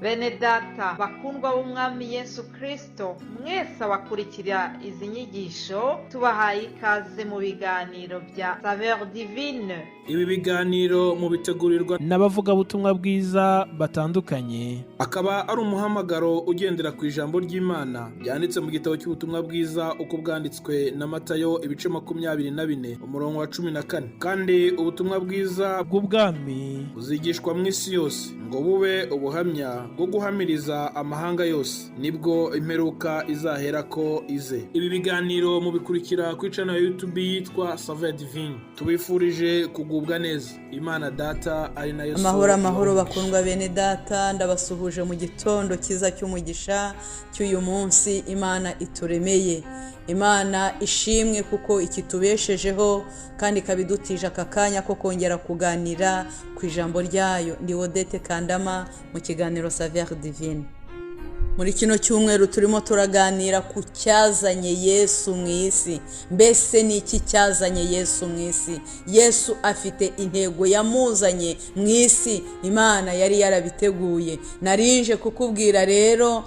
Bene data bakundwa b'Umwami Yesu Kristo, mwese abakurikira izi nyigisho, tubahaye ikaze mu biganiro bya Saveur Divine. Ibi biganiro mubitegurirwa n'abavugabutumwa bwiza batandukanye. Akaba ari umuhamagaro ugendera ku ijambo ry'Imana ryanditse mu gitabo cy'ubutumwa bwiza uko bwanditswe na Matayo, ibice 24, umurongo wa 14. Kandi ubutumwa bwiza bw'ubwami buzigishwa mu isi yose ngo bube ubuhamya bwo guhamiriza amahanga yose, nibwo imperuka izaherako ize. Ibi biganiro mubikurikira ku channel ya YouTube yitwa Saveur Divine. Tubifurije kugubwa neza. Imana Data ari nayo Amahoro, amahoro, bakundwa bene data. Ndabasuhuje mu gitondo cyiza cy'umugisha cy'uyu munsi Imana ituremeye. Imana ishimwe kuko ikitubeshejeho kandi ikaba idutije aka kanya ko kongera kuganira ku ijambo ryayo. Ndi Odette Kandama mu kiganiro Saveur Divine. Muri kino cyumweru turimo turaganira ku cyazanye Yesu mu isi. Mbese ni iki cyazanye Yesu mu isi? Yesu afite intego yamuzanye mu isi, Imana yari yarabiteguye. Narinje kukubwira rero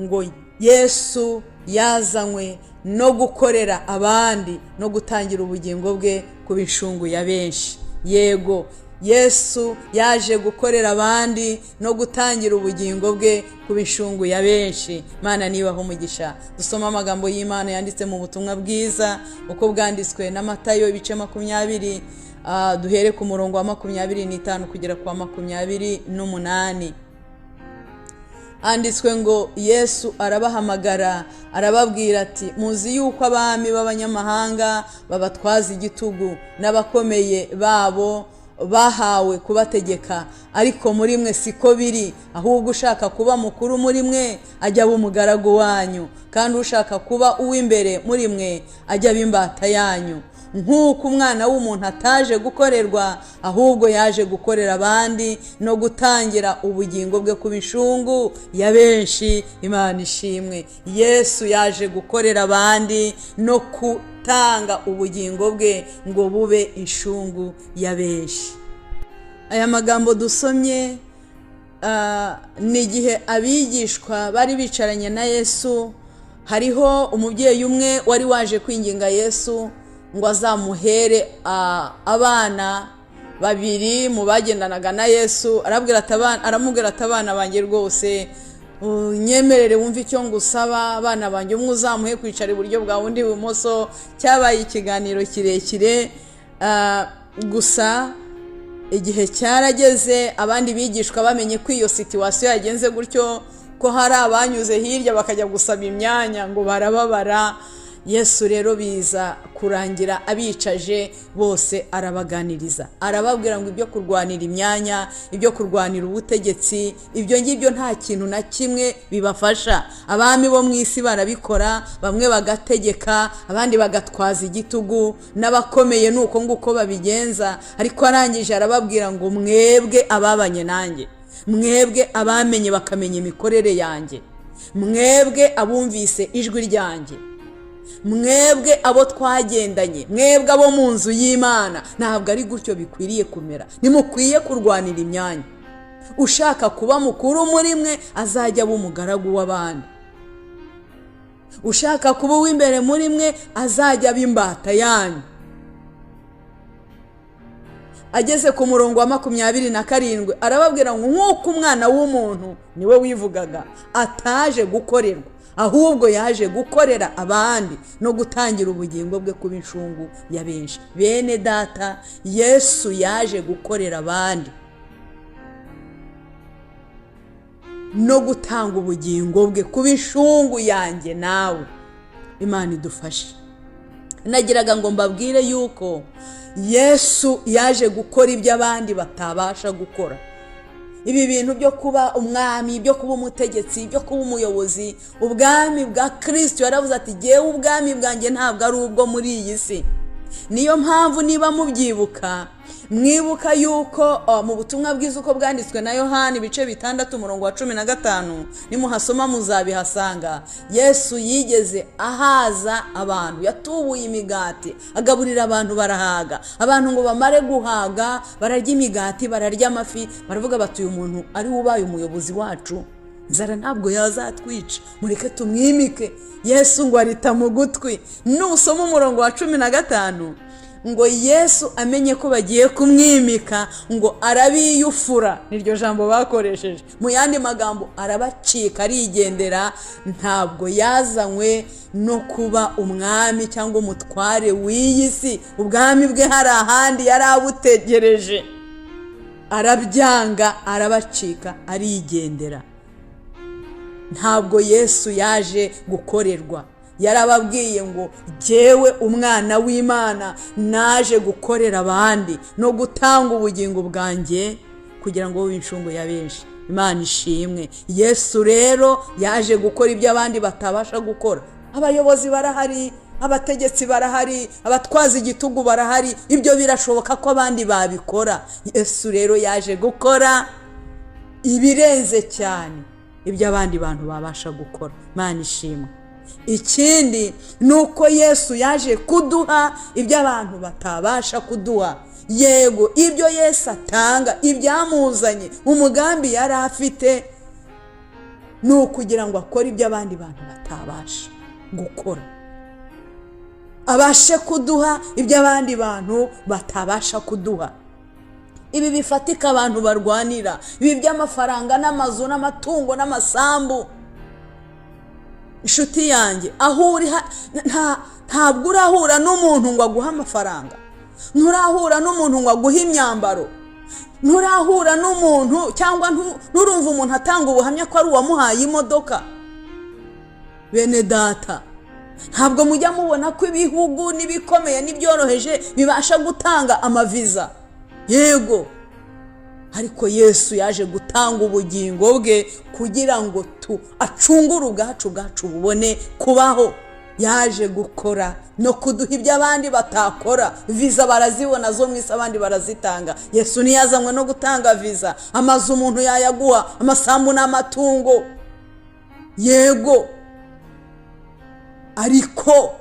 ngo Yesu yazanywe no gukorera abandi no gutangira ubugingo bwe kuba inshungu ya benshi. Yego, Yesu yaje gukorera abandi no gutangira ubugingo bwe kuba inshungu ya benshi. Imana nibaho umugisha. Dusoma amagambo y'Imana yanditse mu butumwa bwiza uko bwanditswe na Matayo, ibice 20, duhere ku murongo wa 25 kugera ku wa 28. Handitswe ngo: "Yesu arabahamagara, arababwira ati: 'Muzi yuko abami b'abanyamahanga babatwaza igitugu, n'abakomeye babo bahawe kubategeka. Ariko muri mwe siko biri, ahubwo ushaka kuba mukuru muri mwe ajya aba umugaragu wanyu, kandi ushaka kuba uw'imbere muri mwe ajya aba imbata yanyu, nk'uko Umwana w'umuntu ataje gukorerwa, ahubwo yaje gukorera abandi no gutangira ubugingo bwe kuba inshungu ya benshi.'" Imana ishimwe. Yesu yaje gukorera abandi no gutanga ubugingo bwe ngo bube inshungu ya benshi. Aya magambo dusomye ni igihe abigishwa bari bicaranye na Yesu. Hariho umubyeyi umwe wari waje kwinginga Yesu ngo azamuhere abana babiri mu bagendanaga na Yesu. Aramubwira ati: "Abana banjye rwose, nyemerere wumve icyo ngusaba. Abana banjye, umwe uzamuhe kwicara iburyo bwawe, undi ibumoso." Cyabaye ikiganiro kirekire. Gusa igihe cyarageze, abandi bigishwa bamenye ko iyo situation yagenze gutyo, ko hari abanyuze hirya bakajya gusaba imyanya, ngo barababara. Yesu rero biza kurangira abicaje bose, arabaganiriza, arababwira ngo ibyo kurwanira imyanya, ibyo kurwanira ubutegetsi, ibyo ngibyo nta kintu na kimwe bibafasha. Abami bo mu isi barabikora, bamwe bagategeka, abandi bagatwaza igitugu, n'abakomeye ni uko nguko babigenza. Ariko arangije arababwira ngo: "Mwebwe ababanye nanjye, mwebwe abamenye bakamenya imikorere yanjye, mwebwe abumvise ijwi ryanjye, mwebwe abo twagendanye, mwebwe abo mu nzu y'Imana, ntabwo ari gutyo bikwiriye kumera. Ntimukwiye kurwanira imyanya. Ushaka kuba mukuru muri mwe azajya aba umugaragu w'abandi. Ushaka kuba uw'imbere muri mwe azajya aba imbata yanyu." Ageze ku murongo wa 27 arababwira ngo: "Nk'uko Umwana w'umuntu," niwe wivugaga, "ataje gukorerwa, ahubwo yaje gukorera abandi no gutangira ubugingo bwe kuba inshungu ya benshi." Bene data, Yesu yaje gukorera abandi no gutanga ubugingo bwe kuba inshungu yanjye nawe. Imana idufashe. Nagiraga ngo mbabwire yuko Yesu yaje gukora ibyo abandi batabasha gukora. Ibi bintu byo kuba umwami, byo kuba umutegetsi, byo kuba umuyobozi, ubwami bwa Kirisito, yaravuze ati: "Jyewe ubwami bwanjye ntabwo ari ubwo muri iyi si." Niyo mpamvu, niba mubyibuka, Mwibuka yuko mu butumwa bwiza uko bwanditswe na Yohani ibice 6 umurongo wa 15, nimuhasoma muzabihasanga. Yesu yigeze ahaza abantu, yatubuye imigati agaburira abantu barahaga. Abantu ngo bamare guhaga bararya imigati, bararya amafi, baravuga bati uyu muntu ari we ubaye umuyobozi wacu, inzara ntabwo yazatwica, mureke tumwimike. Yesu ngo arita mu gutwi. Nusoma umurongo wa 15 ngo Yesu amenye ko bagiye kumwimika, ngo arabiyufura, niryo jambo bakoresheje. Mu yandi magambo arabacika arigendera. Ntabwo yazanywe no kuba umwami cyangwa umutware w'iyi si, ubwami bwe hari ahandi yari abutegereje. Arabyanga, arabacika, arigendera. Ntabwo Yesu yaje gukorerwa. Yarababwiye ngo jyewe umwana w'Imana naje gukorera abandi no gutanga ubugingo bwanjye kugira ngo bube incungu ya benshi. Imana ishimwe. Yesu rero yaje gukora ibyo abandi batabasha gukora. Abayobozi barahari, abategetsi barahari, abatwaza igitugu barahari, ibyo birashoboka ko abandi babikora. Yesu rero yaje gukora ibirenze cyane ibyo abandi bantu babasha gukora. Imana ishimwe. Ikindi ni uko Yesu yaje kuduha ibyo abantu batabasha kuduha. Yego, ibyo Yesu atanga, ibyamuzanye, umugambi yari afite ni ukugira ngo akore ibyo abandi bantu batabasha gukora, abashe kuduha ibyo abandi bantu batabasha kuduha. Ibi bifatika abantu barwanira, ibi by'amafaranga n'amazu n'amatungo n'amasambu. Inshuti yanjye, aho uri ntabwo urahura n'umuntu ngo aguhe amafaranga, nturahura n'umuntu ngo aguhe imyambaro, nturahura n'umuntu cyangwa nturumva umuntu atanga ubuhamya ko ari uwamuhaye imodoka. Bene data, ntabwo mujya mubona ko ibihugu n'ibikomeye n'ibyoroheje bibasha gutanga amaviza? Yego, ariko Yesu yaje gutanga ubugingo bwe kugira ngo tu acungure ubwacu bubone kubaho. Yaje gukora no kuduha ibyo abandi batakora. Viza barazibona zo mu isi, abandi barazitanga. Yesu ntiyazanywe no gutanga viza. Amazu umuntu yayaguha, amasambu n'amatungo, yego, ariko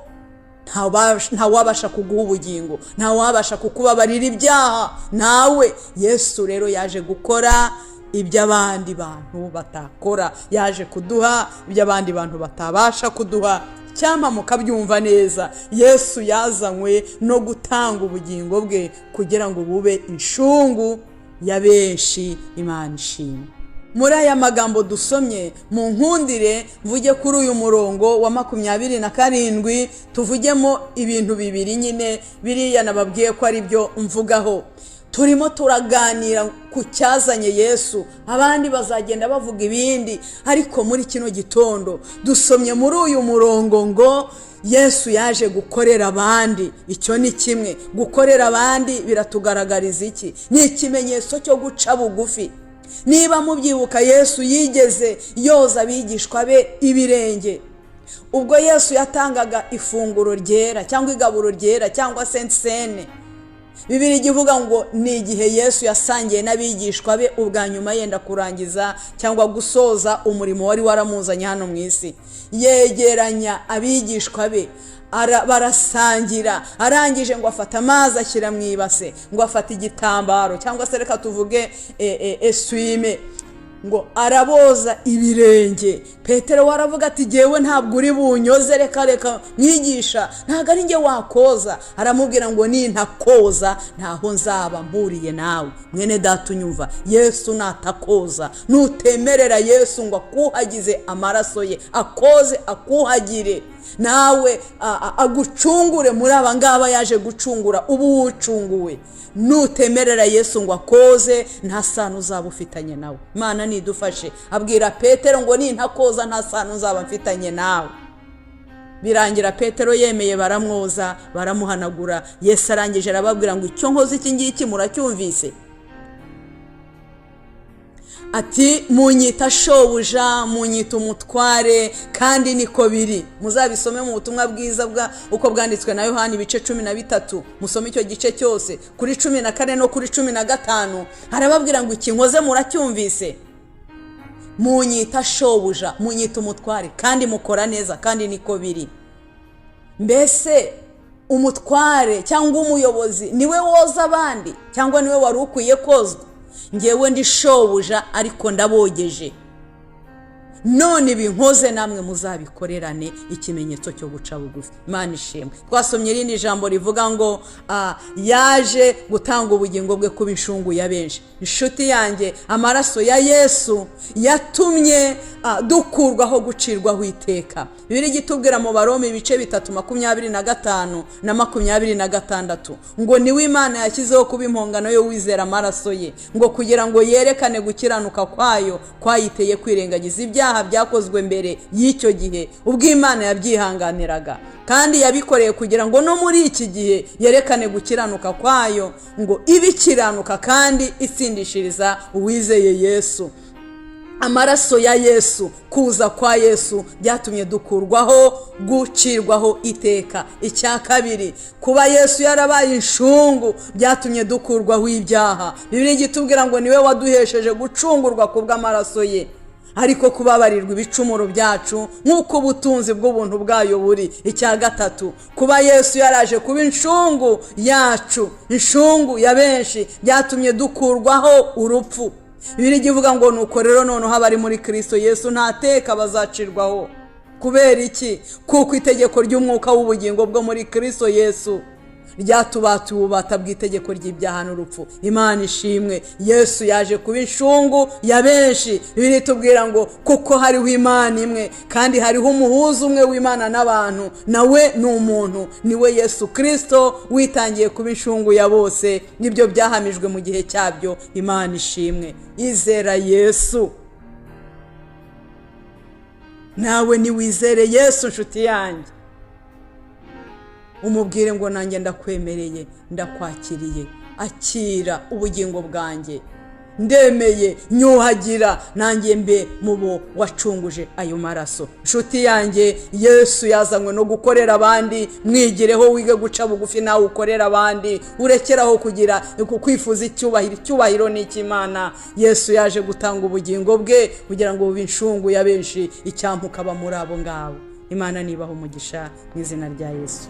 ntawabasha kuguha ubugingo, ntawabasha kukubabarira ibyaha nawe. Yesu rero yaje gukora ibyo abandi bantu batakora, yaje kuduha ibyo abandi bantu batabasha kuduha. Cyangwa mukabyumva neza, Yesu yazanywe no gutanga ubugingo bwe kugira ngo bube inshungu ya benshi. Imana ishimwe. Muri aya magambo dusomye, mu nkundire mvuge kuri uyu murongo wa 27, tuvugemo ibintu bibiri nyine biriya nababwiye ko ari byo mvugaho. Turimo turaganira ku cyazanye Yesu, abandi bazagenda bavuga ibindi, ariko muri kino gitondo dusomye muri uyu murongo ngo Yesu yaje gukorera abandi. Icyo ni kimwe. Gukorera abandi biratugaragariza iki? Ni ikimenyetso cyo guca bugufi. Niba mubyibuka, Yesu yigeze yoza abigishwa be ibirenge. Ubwo Yesu yatangaga ifunguro ryera cyangwa igaburo ryera cyangwa Sainte Cène, Bibiliya ivuga ngo ni igihe Yesu yasangiye n'abigishwa be ubwa nyuma yenda kurangiza cyangwa gusoza umurimo wari waramuzanye hano mu isi. Yegeranya abigishwa be barasangira. Arangije ngo afata amazi ashyira mu ibase, ngo afata igitambaro cyangwa se reka tuvuge essuie-main, ngo araboza ibirenge. Petero waravuga ati jyewe ntabwo uri bunyoze, reka reka mwigisha, ntabwo ari njye wakoza. Aramubwira ngo nintakoza ntaho nzaba mpuriye nawe. Mwene data unyumva, Yesu natakoza, nutemerera Yesu ngo akuhagize amaraso ye, akoze akuhagire nawe agucungure muri aba ngaba yaje gucungura, ubu wucunguwe. Nutemerera Yesu ngo akoze, nta sano uzaba ufitanye nawe. Imana nidufashe. Abwira Petero ngo nintakoza nta sano nzaba mfitanye nawe. Birangira Petero yemeye, baramwoza, baramuhanagura. Yesu arangije arababwira ngo icyo nkoze iki ngiki muracyumvise? Ati munyita shobuja, munyita umutware, kandi niko biri. Muzabisome mu butumwa bwiza bwa uko bwanditswe na Yohani, ibice 13, musome icyo gice cyose kuri 14 no kuri 15. Arababwira ngo iki nkoze muracyumvise? Munyita shobuja, munyita umutware, kandi mukora neza, kandi niko biri. Mbese umutware cyangwa umuyobozi niwe woza abandi, cyangwa niwe wari ukwiye kozwa? Ngewe ndi shobuja, ariko ndabogeje. None ibi nkoze namwe muzabikorerane, ikimenyetso cyo guca bugufi. Imana ishimwe. Twasomye irindi jambo rivuga ngo yaje gutanga ubugingo bwe kuba inshungu ya benshi. Inshuti yanjye, amaraso ya Yesu yatumye dukurwaho gucirwaho iteka. Bibiliya itubwira mu Baroma ibice 3, 25 na 26 ngo niwe Imana yashyizeho kuba impongano yo wizera amaraso ye, ngo kugira ngo yerekane gukiranuka kwayo kwayiteye kwirengagiza ibyaha byakozwe mbere y'icyo gihe, ubwo Imana yabyihanganiraga. Kandi yabikoreye kugira ngo no muri iki gihe yerekane gukiranuka kwayo, ngo ibe ikiranuka kandi itsindishiriza uwizeye Yesu. Amaraso ya Yesu, kuza kwa Yesu byatumye dukurwaho gucirwaho iteka. Icya kabiri, kuba Yesu yarabaye inshungu byatumye dukurwaho ibyaha. Bibiliya itubwira ngo niwe waduhesheje gucungurwa ku bw'amaraso ye, ariko kubabarirwa ibicumuro byacu nk'uko ubutunzi bw'ubuntu bwayo buri. Icya gatatu, kuba Yesu yaraje kuba inshungu yacu, inshungu ya benshi, byatumye dukurwaho urupfu. Bibiliya ivuga ngo nuko rero noneho abari muri Kirisito Yesu nta teka bazacirwaho. Kubera iki? Kuko itegeko ry'umwuka w'ubugingo bwo muri Kirisito Yesu ryatubatuye ububata bw'itegeko ry'ibyaha n'urupfu. Imana ishimwe. Yesu yaje kuba inshungu ya benshi. Bibiliya itubwira ngo kuko hariho Imana imwe, kandi hariho umuhuza umwe w'Imana n'abantu, nawe ni umuntu, niwe Yesu Kirisito witangiye kuba inshungu ya bose. Nibyo byahamijwe mu gihe cyabyo. Imana ishimwe. Izera Yesu nawe, niwizere Yesu, nshuti yanjye, umubwire ngo nanjye ndakwemereye, ndakwakiriye, akira ubugingo bwanjye, ndemeye, nyuhagira nanjye mbe mu bo wacunguje ayo maraso. Nshuti yanjye, Yesu yazanywe no gukorera abandi. Mwigireho, wige guca bugufi, nawe ukorera abandi, urekeraho kugira kwifuza icyubahiro. Icyubahiro ni icy'Imana. Yesu yaje gutanga ubugingo bwe kugira ngo bube inshungu ya benshi. Icyampa ukaba muri abo ngabo. Imana nibaha umugisha mu izina rya Yesu.